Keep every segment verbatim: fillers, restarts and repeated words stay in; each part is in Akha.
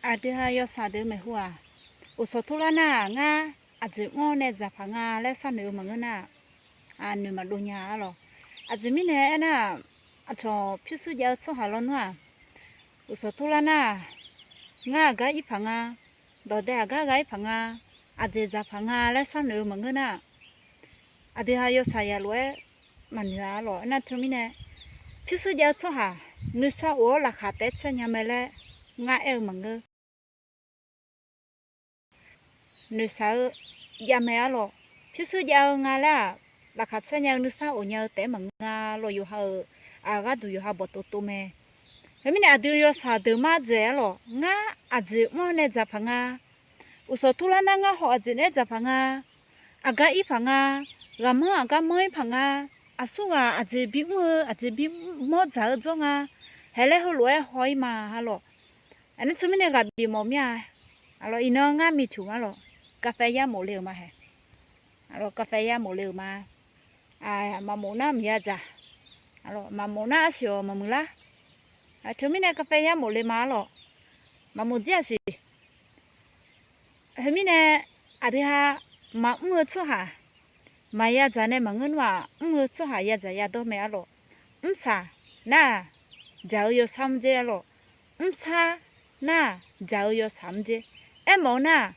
Aqdui ha yawshaq deuq maeqhu-aq, uqsawq turlar nar-aq, ngar aqjeq mr-awr nae dzaqpaq nga laer sharnoeq-eu maqngeur nar-aq, noeq maqdov nya arlawq. Aqjeq mirnae aernar-aq, aqcawq pyurshuir jav-eu tsawrhaq lawnmr-aq, uqsawq turlar nar-aq, ngar aqgar ir paq nga, dawqdae aqgar gha ir paq nga, aqjeq dzaqpaq nga laer sharnoeq-eu maqngeur nar-aq, aqdui ha yawshaq yaq lof-aer maqnoeq-a arlawq. Aernar teumirnae, pyurshuir jav-eu tsawrhaq nuisar of-awr laqkhaq taef-aer caer nya mae laer ngar aer-eu maqngeur. Noeqshaq-eu jav mae arlawq. Pyurshuir jav-eu nga laer-aq, laqkhaq caer nya-eu nuisar of nya-eu taef-aer maqngeur nga lawq. Yawqha-euq gharduq yawqha bawqtov tov mae. Khoermirnae aqdui yawshaq deuq mar dzaeq arlawq. Ngar aqjeq mr-awr nae dzaqpaq nga. Uqsawq turlar nar ngar haw aqjeq naeq-aer dzaqpaq nga. Aqgar ir paq nga. Ghaqmanr aqgar manr ir paq nga. Aqsurghaq aqjeq bimr-eu aqjeq bimawr dzaq-eu dzawr nga. Haeq laer heulof-aer haw ir ma arlawq. Aernar teumirnae ghaq bif mawf mir-a. Arlawq iqnan ngar miqtuq arlawq, กาแฟ yar mawf le-euq ma haeq. Arlawq กาแฟ yar mawf le-euq ma. Maqmof nar maqya dzaq. Arlawq maqmof nar arsiq-awq maqmuiq lar. Teumirnae กาแฟ yar mawf le ma arlawq. Maqmof jir-aq siq. Khoermirnae aqdui ha maqmr-eu tsawrhaq maqya dzaq nae maqngeur nar-aq, mr-eu tsawrhaq ya dzaq ya dawr mae arlawq. Mrsaq nar-aq, dzaq-eu yawsar mr dzer arlawq. Mrsar nar-aq, dzaq-eu yawsaq mr dzer. Aermawf-eu nar-aq,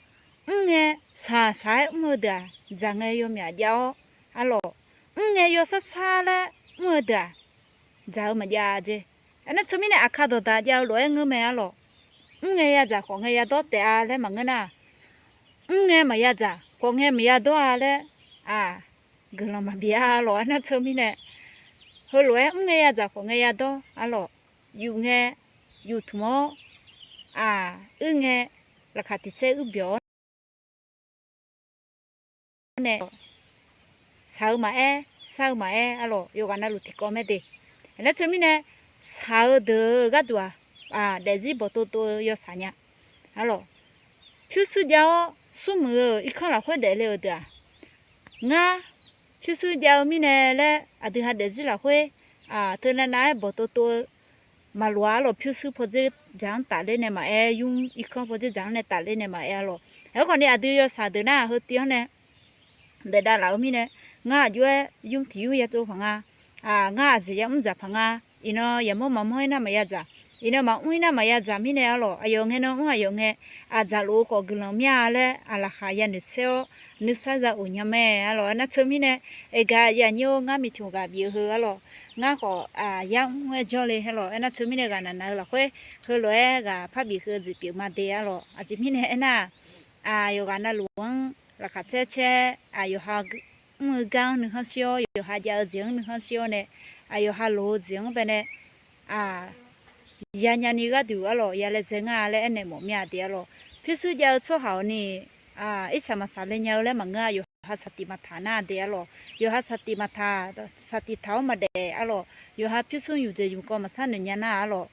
mrngae shaqshaq-aer mr-eu deuq-aq, dzaq ngae yawmyaq jav-awr arlawq. Mrngae yawsar sar laer mr-eu deuq-aq, dzaq-eu maqjav dzer. Aernar teumirnae aqkar dawqdaq jav-eu lof-aer ngeur mae arlawq. Mrngae ya dzaq khawf ngae ya dawr taef-a laer maqngeur nar-aq, mrngae maqya dzaq khawf ngae maqya dawr-a laer, aq, guiqlanq maqbi-a arlawq. Aernar teumirnae, heulof-aer mrngae ya dzaq khawf ngae ya dawr arlawq. Yuf ngae yuf tmq-awr, aq, uir ngae laqkhaq tiq tsaer uir byawq-awr nae, shaq-eu maqaer, shar-eu maqaer arlawq, yawqghaq navluf tiqkawv mae de. Aernar teumirnae, shaq-eu deuq-eu gharduq-aq, daefzir bawqtov tov-eu yawshaq nya arlawq. Pyurshuir jav-awr smrmuiq-eu irkanr lafkhoer daefle-euq deuq-aq, ngar pyurshuir jav-eu mirnae laer aqdui ha daefzir lafkhoer teunav nav-aer bawqtov tov-eu maqloq-a arlawq. Pyurshuir pawdzer dzaq-anr tafler nae maqaer, yur irkanr pawdzer dzaq-anr nae tafler nae maqaer arlawq. Aerkhawf ni aqdui yawshaq deuq nar-aq, heu tiv-anr nae daef davlaf-eu mirnae, ngar aqjox-aer yur tiq yur ya tsov paq nga. Ngar aqjeq ya mr dzaq paq nga. Iqnan yamawr maqmanr-ir nar maqya dzaq. Iqnan maqmr-ir nar maqya dzaq mirnae arlawq. Aqyawf ngae nan mr aqyawf ngae, aq, dzaqluf-eu khawf guiqlanq mir-a laer, aq, laqkhaq ya noeqtsaer-awr nuisar za of nya mae arlawq. Aernar teumirnae, aqgaf yanyir-or, ngar miqcmq ghaq bif-eu heu arlawq. Ngar khawf, aq, yar mr-aer jawrle arlawq. Aernar teumirnae ghaq naq naq-eu lafkhoer, heulof-aer ghaq par bif heu jeq pyeuf ma de arlawq. Aqjeq mirnae aernar-aq, aq, yawqghaq navluf-anr laqkhaq caer caer, aq, yawqha mr-eu gar-anr nuikhanr shir-awr, yawqha jav-eu jeq-anr nuikhanr shir-awr nae, aq, yawqha loq-eu jeq-anr bae nae, aq, yanya ni gharduq arlawq, ya laedzae ngar-a laer aernaeq mawf mir-a de arlawq. Pyurshuir jav-eu tsawrhaq-awq ni, aq, irsaq maqsaq le nya-eu laer maqngeur-a. Yawqha saqtif maqtaq nar de arlawq. Yawqha saqtif maqtaq, saqtif taq-awr maqdaef arlawq. Yawqha pyurshuir yufdzaeq yufkawv maqsar noeq nya nar arlawq.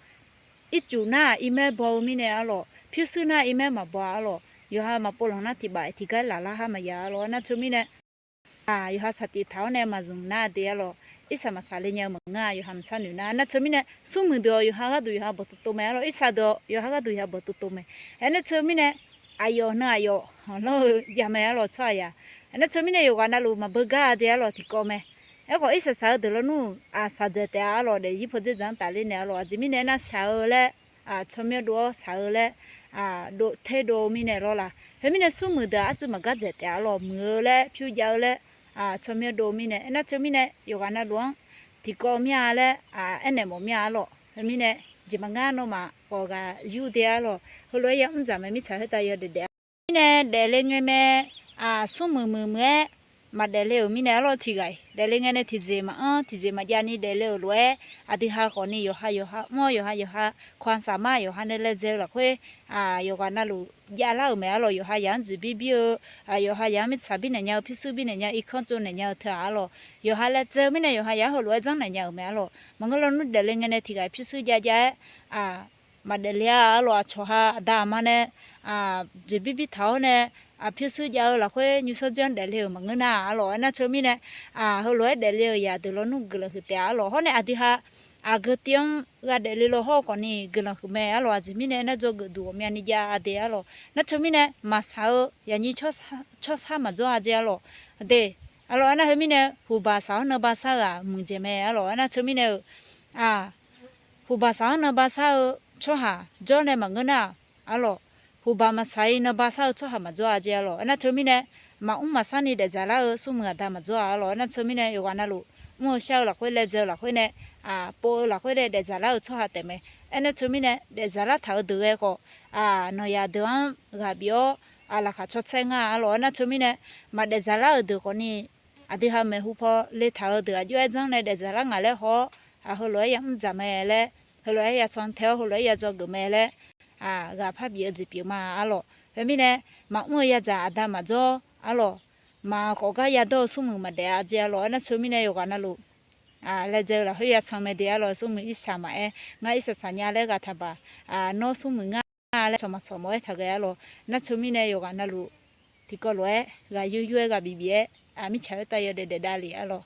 Ircuf nar-aq, irmaer baw-eu mirnae arlawq. Pyurshuir nar irmaer maqbaw arlawq. Yawqha maqpov lanq nar tiqbaf tiqgar laflar har maqya arlawq. Aernar teumirnae, aq, yawqha saqtif taq-awr nae maqzmq nar de arlawq. Irsaq maqsaq le nya-eu maqngeur-a. Yawqha maqsar noeq nar. Aernar teumirnae, smrmuiq deuq-awq yawqha gharduq yawqha bawqtov tov mae arlawq. Irsaq deuq-awq yawqha gharduq yawqha bawqtov tov mae. Aernar teumirnae, aqyawf nan aqyawf hanqlanr-eu jav mae arlawq tsawrhaq yaq. Aernar teumirnae yawqghaq navluf maqbeugar-a de arlawq tiqkawv mae. Aerkhawf irsaq saq-eu deuq lawnmr, aq, shaqdzaeq taef-a arlawq. Daefzir pawdzer dzaq-anr tafler nae arlawq. Aqjeq mirnae aernar shaq-eu laer, aq, tsawrmyanr dov-awr shaq-eu laer, aq, dov ter dov-eu mirnae lawr la. Khoermirnae smrmuiq deuq-aq artsuiv maqgar dzaeq taef-a arlawq. Muiq-eu laer pyur jav-eu laer, aq, tsawrmyanr dov-eu mirnae. Aernar teumirnae yawqghaq navluf-anr tiqkawv mir-a laer, aq, aernaeq mawf mir-a arlawq. Khoermirnae jeq maqngar nawmaf khawf ghaq yur de arlawq. Heulof-aer ya mr dzaq mae mirtsaq khoertav yawdaef daef-a. Mirnae daefle ngae mae, aq, smrmuiq muiq muiq-aer maqdaefle-euq mirnae arlawq tiqghaq-iq daefle ngae nae tiqjeq maqanr tiqjeq maqjav ni daefle-euq lof-aer, aqdui ha khawf ni yawqha yawqha mr-awr yawqha yawqha kawqha safmar yawqha nae laedzae-eu lafkhoer, aq, yawqghaq navluf javlar-euq mae arlawq. Yawqha yaq-anr dzoeqbir bir-eu, aq, yawqha yaq-anr mirtsaq birnaeq nya-eu pyurshuir birnaeq nya-eu irkanr tsovnaeq nya-eu teu-aq arlawq. Yawqha laedzae-eu mirnae yawqha yaq-anr heulof-aer janrnaeq nya-euq mae arlawq. Maqngeur lawnmr daefle ngae nae tiqghaq pyurshuir jav jav-aer, aq, maqdaefle-a arlawq. Aqcawq ha aqda aqma nae, aq, dzoeqbir bir taq-awr nae, aq, pyurshuir jav-eu lafkhoer nymrshawr dzoer-anr daefle-euq maqngeur nar arlawq. Aernar teumirnae, aq, heulof-aer daefle-euq yaq deuq lawnmr guiqlanq huiq taef-a arlawq. Hawr nae aqdui ha, aqgeu tiv-anr ghaq daefle law hawr-eu khawfni guiqlanq huiq mae arlawq. Aqjeq mirnae aernar dzawgeuf duq ghawqmyani jav-a de arlawq. Aernar teumirnae maqsaq-eu yaqnyir tsawrshar maqdzawr-a jeq arlawq. De, arlawq, aernar teumirnae huqbaq saq-anr nan bavsar-eu-aq muiqdzaeq mae arlawq. Aernar teumirnae-euq, huqbaq saq-anr nan bavsar-eu tsawrhaq jawr nae maqngeur nar-aq arlawq, huqbaq maqsaq-ir nan bavsar-eu tsawrhaq maqdzawr-a jeq arlawq. Aernar teumirnae maqmr maqsar ni daefdzaq lar-eu smrmuiq aqda maqdzawr-a arlawq. Aernar teumirnae yawqghaq navluf mr-eu shar-eu lafkhoer laedzae-eu lafkhoer nae, pov-eu lafkhoer nae daefdzaq lar-eu tsawrhaq taef mae. Aernar teumirnae daefdzaq lar taq-eu deuq ghae khawf, nanqyaq deuq-anr ghaq bif-awr laqkhaq caw tsaer ngar arlawq. Aernar teumirnae maqdaefdzaq lar-euq deuq khawfni aqdui ha maeqhu paw le taq-eu deuq aqjox-aer janr nae daefdzaq lar ngaq laer haw-awr, heulof-aer ya mr dzaq mae laer, heulof-aer ya can tae-awr heulof-aer ya dzawgeuf mae laer, ghaq par bif-eu jeq pyeuf ma arlawq. Khoermirnae maqmr-eu yadzaq aqda maqdzawr arlawq. Maq khawf gar yadawr-eu smrmuiq maqdaef-a jeq arlawq. Aernar teumirnae yawqghaq navluf laedzae-eu lafkhoer ya can mae de arlawq. Smrmuiq irsaq maqaer, ngar irsaq saq nya laer ghaq taqbaq, nawr smrmuiq ngar laer cawq maqcawq mawf-aer taq ghae arlawq. Aernar teumirnae yawqghaq navluf tiqkawv lof-aer ghaq yur yur-aer ghaq bif bif-aer, mirtsaq khoertav yawdaef daef davlef arlawq.